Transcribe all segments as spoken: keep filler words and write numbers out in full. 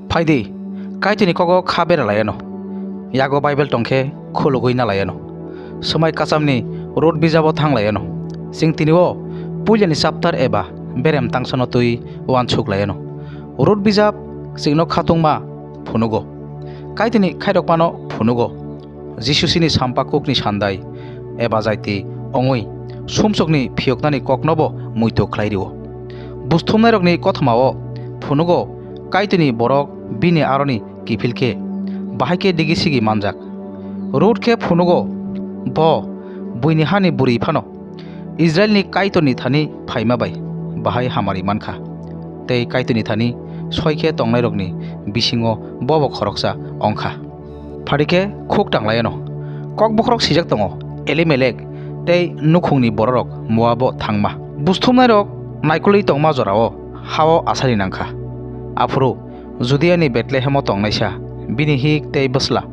Phaidi, Kaitorni kogo kha bera laiano. Yago Bible tongkhe khulugwi na laiano. Swmai kachamni Rut bijabo thang laiano. Chwng tini o puilani chapter eba berem tangsano twi uansuk laiano. Rut bijap chwngno khatungma phunugo. Kaitorni khairokmano phunugo. Jisu chini sampakukni sandai eba jaiti ongwi sumsokni phiyoknani koknobo muitu khlai rio. Buj thumnairokni kothamao phunugo Kaitorni borok bini aroni kiphil khe bahai khe digi sigi manjak. Rut khe phunugo bo buini hani bwrwi phano Israilni Kaitorni thani phaima bai bahai hamari mankha. Tei Kaitorni thani soi khe tongnairokni bisingo bobo khoroksa ongkha. Phari khe khuk tanglaiano. Kok bokhorok sijak tongo, Elimelek tei nukhungni bororok Moabo thangma. Buj thumnairok naikolwi tongma jorao hao asari nangkha. Aphuru Judiani Betlehemo tongnaisa bini hik tei bwsla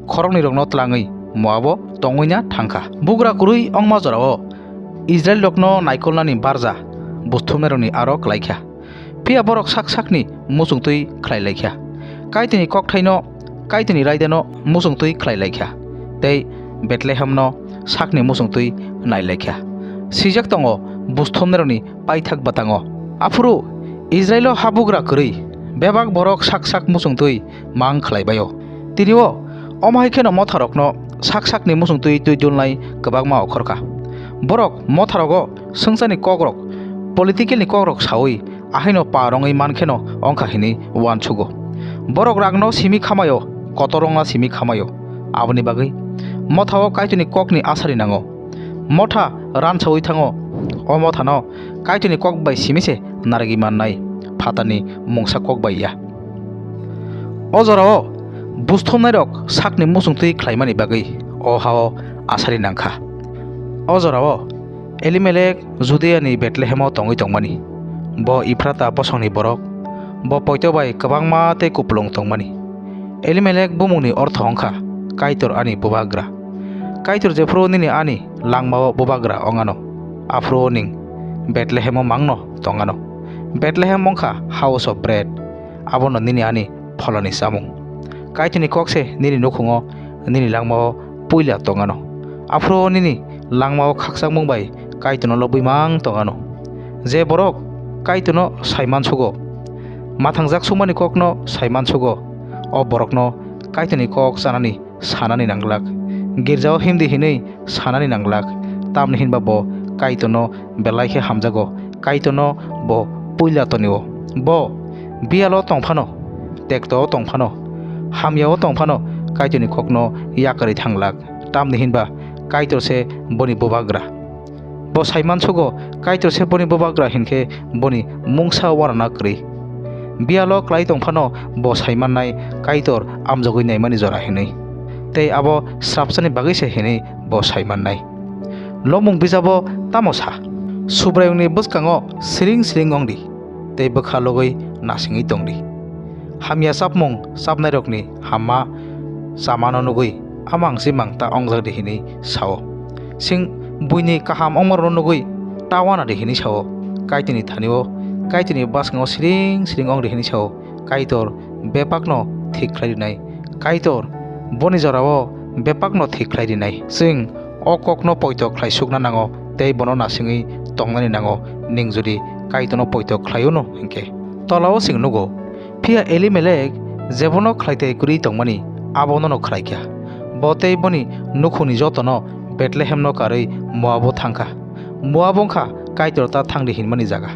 khoroknwirokno tlangwi Moabo tongwina thangkha. Bugra kwrwi ongma jorao Israilrokno naikolnani barja buj thumnairokni aro klaikha. Phiya borok sak sakni muchungtwi khlai laikha. Kaitorni kokthaino, Kaitorni raidano muchungtwi khlai laikha. Tei Betlehemno sakni muchungtwi nai laikha. Sijak tongo buj thumnairokni paithak bwtango. Aphuru Israilo habugra kwrwi bebak borok sak sak muchungtwi mang khlaibaio. Tini o omo hai kheno motharokno sak sakni muchungtwi twi dulnai kwbangma okhorkha. Borok motharogo swngcharni kokrok, political ni kokrok saui ahaino par wngwi mankheno wngkha hinwi uansugo. Borok rangno simi khamaio, kotor wngna simi khamaio. Aboni bagwi mothao Kaitorni kokni asari nango. Motha ransaui thango. O mothano Kaitorni kok bai simi se narwgwi mannai, phatarni mungsa kok bai ya. O jorao buj thumnairok sakni muchungtwi khlaimani bagwi o hao asari nangkha. O jorao Elimelek Judiani Betlehemo tongwi tongmani. Bo Ephrata bosongni borok. Bo poito bai kwbangma tei kupulung tongmani. Elimelek bumungni ortho wngkha Kaitor ani bubagra. Kaitor jephru nini ani langmao bubagra wng ano, aphuru ning Betlehemo mangno tong ano. Betlehem wngkha House of Bread, abono nini ani pholoni chamung. Kaitorni kok se nini nukhungo, nini langmao puila tong ano. Aphuru nini langmao khakchangmung bai Kaitorno lobwi mang tong ano. Je borok Kaitorno saiman sugo, mathangjak sumani kokno saiman sugo, o borokno Kaitorni kok chanani sanani nanglak. Girjao himdi hinwi sanani nanglak. Tamni hinba bo Kaitorno belai khe hamjago. Kaitorno bo puila tonio. Bo biyalo tongphano, tekto tongphano, hamyao tongphano Kaitorni kokno yakarwi thanglak. Tamni hinba Kaitor se boni bubagra. Bo saiman sugo Kaitor se boni bubagra hinkhe boni mungsa uanana kwrwi. Biyalo klai tongphano bo saimannai Kaitor amjogwi naimani jora hinwi. Tei abo srapsani bagwi se hinwi bo saimannai. Lomung bijabo tamo sa? Subraiyungni bwskango siring siring wng di, tei bwkha logwi nasingwi tong di. Hamya chapmung chapnairokni hamma chamano nugwi amang chimang ta ongjak di hinwi sao. Sing buini kaham ongmarokno nugwi ta uana di hinwi sao. Kaitorni thani-o, Kaitorni bwskango siring siring wng di hinwi sao. Kaitor bebakno thik khlai rinai. Kaitor boni jorao bebakno thik khlai rinai. Chwng o kokno poito khlai sukna nango tei bono nasingwi tongnani nango, ning jodi Kaitorno poito khlai-o no hinkhe. Tolao chwng nugo, phiya Elimelek jebono khlai tei kwrwi tongmani, abono no khlai kha. Bo tei boni nukhungni jotono Betlehemno karwi Moabo thang kha. Moab wng kha Kaitor ta thang di hinmani jaga,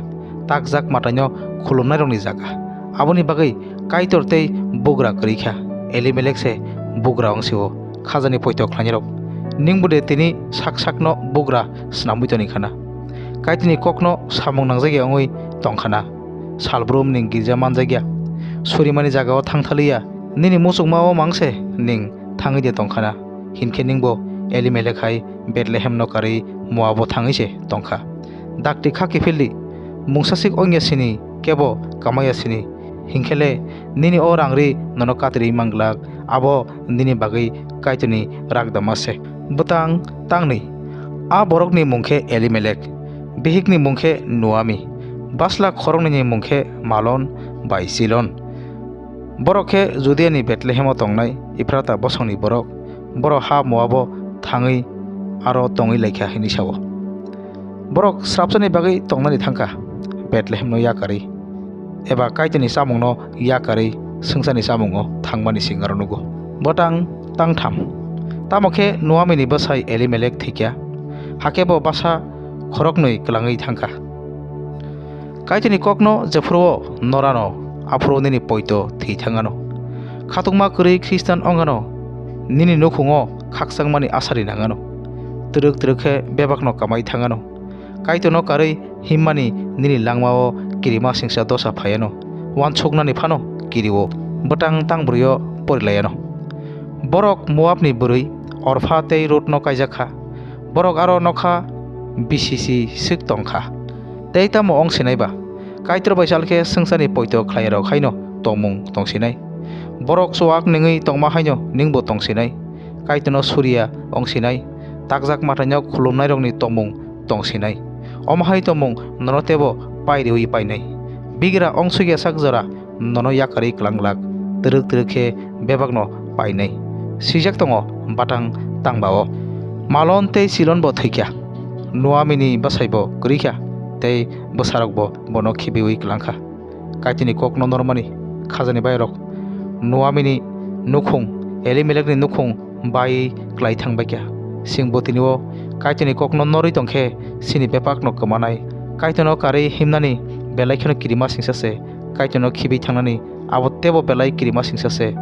takjak mataino khulumnairokni jaga. Aboni bagwi Kaitor tei bugra kwrwi kha. Elimelek se bugra wng si-o, khajani poito khlainairok. Ningbo de tini sak sakno bugra snamwi toni khana? Kaitorni kokno samung nangjak ya wngwi tong khana? Salbrum ning girja manjak ya? Surimani jagao thang thali ya? Nini muchukma-o mang se ning thangwi de tong khana? Hinkhe ningbo Elimelek hai Betlehemno karwi Moabo thangwi se tong kha. Dakti kha kiphil di, mungsasik wng ya sini, kebo kamai ya sini. Hinkhe le nini o rang ri nono katirwi man glak, abo nini bagwi Kaitorni ragdama se. Bwtang tangnwi. A borokni mung khe Elimelek, bihikni mung khe Noami, bwsla khoroknwini mung khe Malon bai Chilon. Borok khe Judiani Bethlehemo tongnai Ephrata bosongni borok, borok ha Moabo thangwi aro tongwi lai kha, hwnwi sa-o. Borok srapsani bagwi tongnani thang kha, Bethlehemno yakarwi, eba Kaitorni chamungno yakarwi swngcharni chamungo thangmani sengaro nugo. Bwtang tangtham. Tamo khe Nuamini bwsai Elimelek thwi kha, hakhe bo bwsa khoroknwi kwlangwi thang kha. Kaitorni kokno jephuru-o norano, aphuru nini poito thwi thang anw. Khatungma kwrwi Khristan wng anw, nini nukhungo khakchangmani asari nang anw. Twrwk twrwk khe bebakno kamai thang anw. Kaitorno karwi himmani nini langmao kirima singsa dosa phai anw. Uansuknani phano kiri-o, bwtang tangbrwi-o pori lai anw. Borok Moabni bwrwi Orpha tei Rutno kaijak kha. Borok aro nokha bisi si swk tong kha. Tei tamo wng sinai ba? Kaitor bai chal khe swngcharni poito khlairok haino tongmung tong sinai. Borok chuak nengwi tongma haino ningbo tong sinai. Kaitorno suriya wng sinai. Takjak mwtaino khulumnairokni tongmung tong sinai. Omo hai tongmung nono teibo pai riui painai. Bigra wng sukya sak jora nono yakarwi kwlang glak, twrwk twrwk khe bebakno painai. Swijak tongo bwtang tangba-o. Malon tei Chilon bo thwi kha, Nuamini bwsai bo kwrwi kha, tei bwsarok bo bono khibiui kwlang kha. Kaitorni kokno normani khajani bairok Nuamini nukhung, Elimelekni nukhung bai klai thang bai kha. Chwng bo tini-o Kaitorni kokno norwi tong khe, chini bebakno kwmanai. Kaitorno karwi himnani belai kheno kirima singsa se. Kaitorno khibi thangnani abo teibo belai kirima singsa se.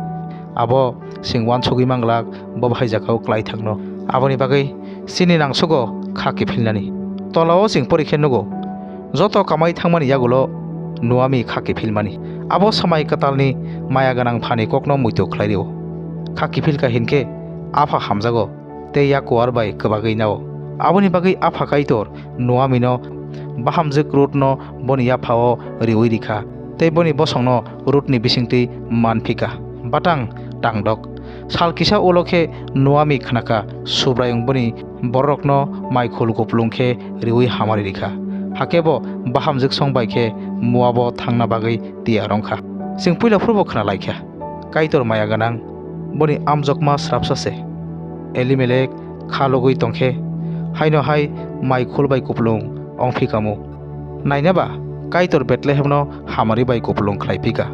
Abo chwng uansugwi man glak, bo bahai jagao klai thangno. Aboni bagwi chini nangsugo kha kiphilnani. Tola-o chwng pori khe nugo, joto kamai thangmani yagulo Nuami kha kiphilmani. Abo Samai Kwtalni maya gwnang phani kokno muitu khlai rio. Kha kiphil kha hinkhe apha hamjago tei yak kuar bai kwbagwi nao. Aboni bagwi apha Kaitor Nuamino bahamjwk Rutno boni yaphao riui rikha, tei boni bosongno Rutni bisingtwi man phika. Bwtang tangdok. Sal kisa ulo khe Nuami khnakha, Subraiyung boni bororokno mai khul kupulung khe riui hamari rikha. Hakhe bo bahamjwk song bai khe Moabo thangna bagwi tiyar wngkha. Chwng puila phuru khna lai kha. Kaitor maya gwnang, boni amjokma srapsa se. Elimelek kha logwi tong khe, haino hai mai khul bai kupulung wng phi kamo. Naina ba, Kaitor Bethlehemno hamari bai kupulung khlai phi kha.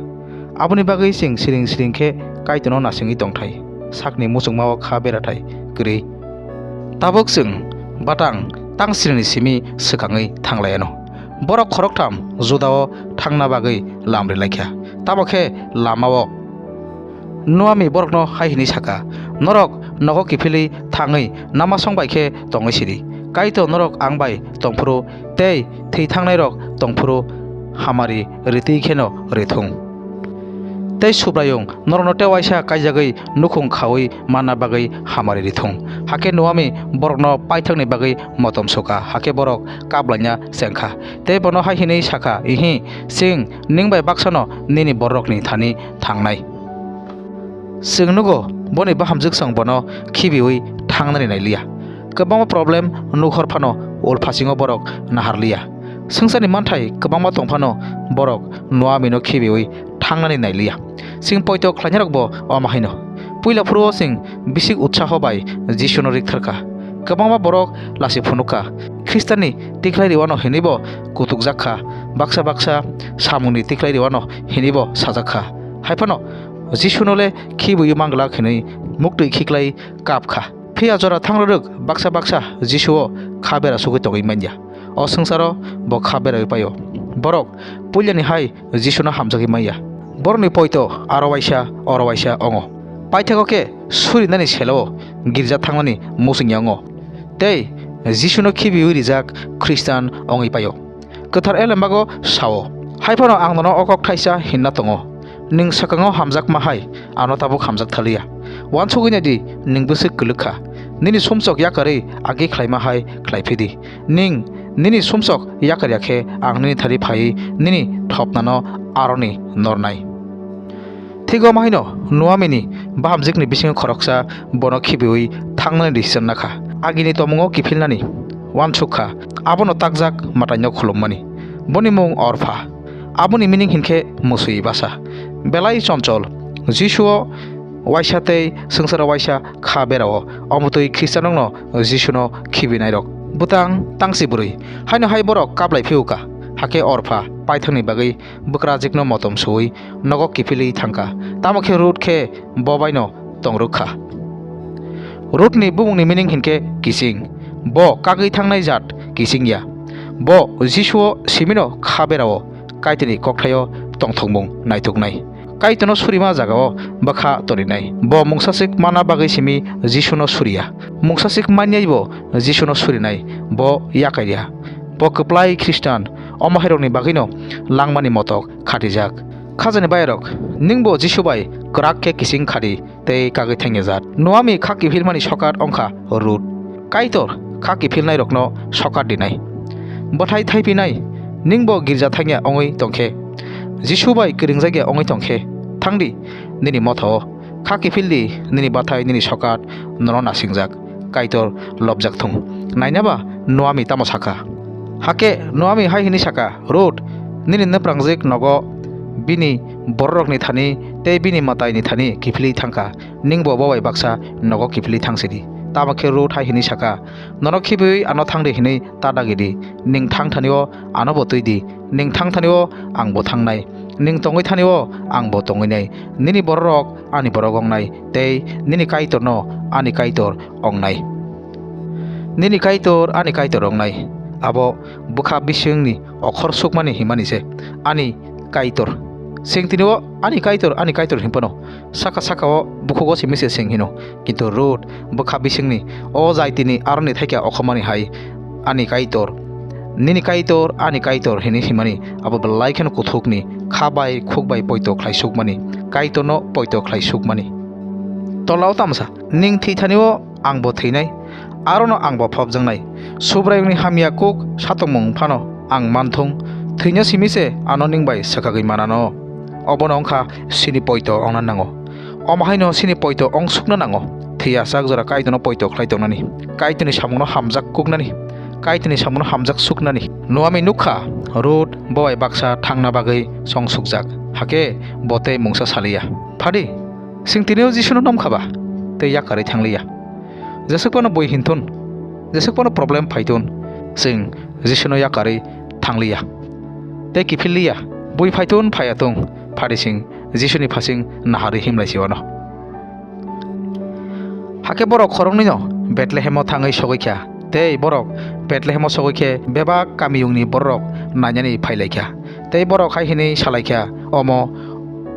Aboni bagwi chwng siring siring khe Kaitorno nasingwi tong thai, sakni muchungmao kha bera thai kwrwi. Tabuk chwng bwtang tang siringni simi swkangwi thang lai anw. Borok khoroktham Judao thangna bagwi lam ri lai kha. Tamo khe lamao Nuami borokno hai hwnwi sa kha, "Norok nogo kiphilwi thangwi namasong bai khe tongwi sidi. Kaitor norok ang bai tong phuru tei thwi thangnairok tong phuru hamari ritwi kheno ri thung. Tei Subraiyung norokno tei waisa kaijagwi nukhung khaui manna bagwi hamari ri thung." Hakhe Nuami borokno paithakni bagwi motom su kha, hakhe borok kap laina cheng kha. Tei bono hai hwnwi sa kha, "Ihi, chwng ning bai baksano nini bororokni thani thangnai." Chwng nugo, boni bahamjwksong bono khibiui thangnani nai liya. Kwbangma problem nukhor phano ulphasingo borok nahar liya. Swngcharni manthai kwbangma tong phano borok Nuamino khibiui thangnani nai liya. Chwng poito khlainarokbo omo haino. Puila phuru-o chwng bisik utsaho bai Jisuno rikthar kha. Kwbangma borok lasi phunuk kha. Khristanni tikhlai riwano hwnwibo kutukjak kha. Baksa baksa samungni tikhlai riwano hwnwibo sajak kha. Hai phano Jisuno le khibiui manglak hwnwi muktwi khiklai kap kha. Phiya jora thang rwrwk baksa baksa Jisuo kha bera sugwi tongwi manya. O swngcharo bo kha beraui paio. Borok puilani hai Jisuno hamjagwi manya. Borokni poito aro waisa, oro waisa ongo. Paithago khe surinani selo girja thangnani muchungya ongo. Tei Jisuno khibiui rijak Khristan wngwi paio. Kwthar Elembago sao, "Hai phano ang nono o kok thaisa hinna tongo, nwng swkango hamjakma hai ano tabuk hamjak thaliya. Uansugwi nai di, nwng bwswk kwlwk kha. Nini sumsok yakarwi agi khlaima hai khlai phi di. Nwng nini sumsok yakar ya khe ang nini thani phaiwi nini thopnano aroni nornai." Thik omo haino Nuamini bahamjwkni bisingo khoroksa bono khibiui thangnani decision nakha. Agini tomungo kiphilnani uansuk kha, abono takjak mwtaino khulummani. Boni mung Orpha. Aboni meaning hinkhe musui basa. Belai chonchol. Jisuo waisa tei swngcharo waisa kha berao. Omo twi Khristianrokno Jisuno khibinairok. Bwtang tangsi bwrwi. Haino hai borok kaplai phiyuka. Hakhe Orpha paithakni bagwi bwkrajikno motom suwi nogo kiphilwi thangkha. Tamo khe Rut khe bo baino tongrwkha. Rutni bumungni meaning hinkhe kising. Bo kagwi thangnai jat kising ya. Bo Jisuo simino kha berao Kaitorni kokthaio tongthokmung naithoknai. Kaitorno surima jagao bwkha toninai. Bo mungsaswk manna bagwi simi Jisuno suriya. Mungsaswk manyai bo Jisuno surinai. Bo yakarya. Bo kwplai Khristian. Omo hairokni bagwino langmani motok khatijak. Khajani bayarok, nwngbo Jisu bai kwrak khe kising khadi tei kagwi thangyajak. Noami kha kiphilmani sokat wngkha Rut. Kaitor kha kiphilnairokno sokat dinai. Bwthai thaipinai, nwngbo girja thangya wngwi tongkhe, Jisu bai kwrwngjakya wngwi tongkhe, thangdi nini mothao. Kha kiphildi nini bathai nini sokat nono nasingjak. Kaitor lobjak thung. Nainaba Noami tamo sakha? Hakhe Noami hai hwnwi sakha, Rut, nini nwprangjwk nogo bini bororokni thani tei bini mwtaini thani kiphilwi thangkha, nwngbo bo bai baksa nogo kiphilwi thangsidi. Tamo khe Rut hai hwnwi sakha, nono khibiwi ano thangdi hwnwi ta dagidi, nwng thang thani-o anobo twi di, nwng thang thani-o angbo thangnai, nwng tongwi thani-o angbo tongwinai, nini bororok ani borok wngnai, tei nini Kaitorno ani Kaitor wngnai. Nini Kaitor ani Kaitor wngnai, abo bwkha bisingni okhor sukmani himani se, ani Kaitor. Seng tini-o ani Kaitor, ani Kaitor hinphano saka saka-o bukhugo simi se seng hino, kintu Rut bwkha bisingni o jaitini aroni thaikha okhormani hai, ani Kaitor, nini Kaitor, ani Kaitor hwnwi himani abo belai kheno kuthukni kha bai khuk bai poito khlai sukmani, Kaitorno poito khlai sukmani. Tola-o tamsa, nwng thwi thani-o angbo thwinai, arono angbo phobjaknai. Subraiyungni hamya kuk satongmung phano ang manthung, thwino simi se ano nwng bai swkagwi manano. Obono wngkha chini poito wngna nango. Omo haino chini poito wng sukna nango. Thwi achak jora Kaitorno poito khlai tongnani, Kaitorni samungno hamjak kuknani, Kaitorni samungno hamjak suknani. Noami nukha, Rut bo bai baksa thangna bagwi chong sukjak, hakhe bo tei mungsa saliya. Phadi, chwng tini-o Jisuno nomkha ba, tei yakarwi thangliya. Jeswk phano bui hinthun, jeswk phano problem phaithun, chwng Jisuno yakarwi thangliya tei kiphilliya. Bui phaithun phaiya thung, phadi chwng Jisuni phasing naharwi himlai si wano. Hakhe borok khoroknwino Bethlehemo thangwi sogwi kha, tei borok Bethlehemo sogwi khe bebak kamiyungni bororok nainani phai lai kha. Tei borok hai hwnwi sa lai kha, omo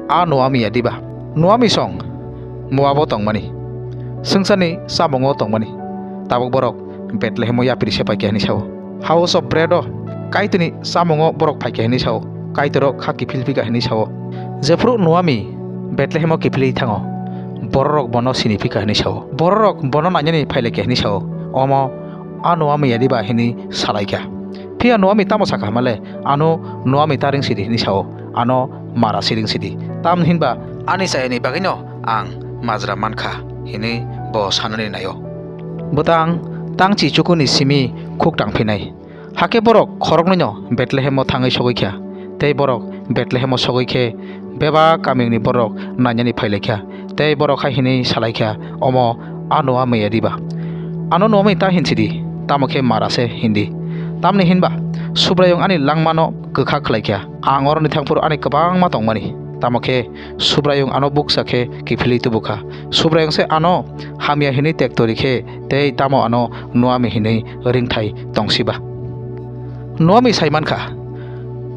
a Noami ya diba? Noami song Moabo tongmani, swngcharni chamungo tongmani. Tabuk borok Bethlehemo yapri se pai kha hwnwi sao. House of Bread-o Kaitorni chamungo borok phai kha hwnwi sao. Kaitoro kha kiphil phi kha hwnwi sao. Jephru Noami Bethlehemo kiphilwi thango, bororok bono sini phi kha hwnwi sao. Bororok bono nainani phai lai kha hwnwi sao. Omo a Noami ya diba hwnwi sa lai kha. Phiya Noami tamo sakha hwnmale, ano Noami ta ring sidi hwnwi sao, ano Mara si ring sidi. Tamni hinba ani chayani bagwino ang majra mankha hwnwi bo sanani naio. Bwtang tangchi chukuni simi khuk tangphinai. Hakhe borok khoroknwino Bethlehemo thangwi sogwi kha. Tei borok Bethlehemo sogwi khe bebak kamiyungni borok nainani phai lai kha. Tei borok hai hwnwi sa lai kha, omo a Noami ya diba? Ano Noami ta hin sidi, tamo khe Mara se hindi. Tamni hinba Subraiyung ani langmano kwkha khlai kha. Ang oroni thangphuru ani kwbangma tongmani. Tamo khe Subraiyung ano bukcha khe kiphilwi tubu kha. Subraiyung se ano hamya hwnwi tekto ri khe tei tamo ano Noami hwnwi ringthai tong siba? Noami sai man kha,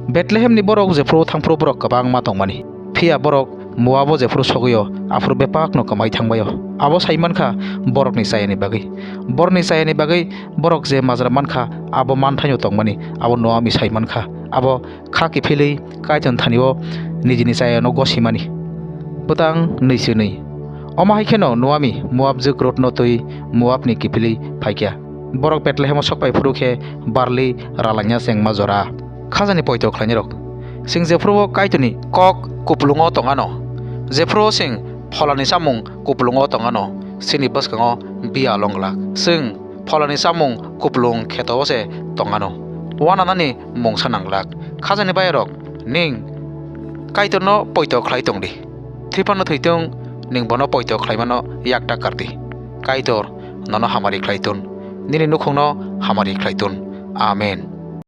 Bethlehemni borok jephru thangphru borok kwbangma tongmani. Phiya borok Moabo jephru sogwi-o, aphuru bebakno kwmai thangbai-o. Abo sai man kha borokni chayani bagwi. Borokni chayani bagwi borok je majra man kha, abo manthaino tongmani, abo Noami sai man kha. Abo kha kiphilwi Kaitorni thani-o nijini chayano gosimani. Bwtang nwi se nwi. Omo hai kheno Noami Moabjwk Rutno twi Moabni kiphilwi phai kha. Borok Bethlehemo sok phai phuru khe barli ralaina chengma jora. Khajani poito khlainairok. Chwng jephru-o Kaitorni kok kupulungo tong anw, jephru-o chwng pholani chamung kupulungo tong anw, chini bwskango biya long glak. Chwng pholani chamung kupulung kheto-o se tong anw. Uananani mungsa nang glak. Khajani bayarok, ning Kaitorno poito khlai tong di. Thripano thwi tong, nwng bono poito khlaimano yak ta kar di. Kaitor nono hamari khlai tun, nini nukhungno hamari khlai tun. Amen.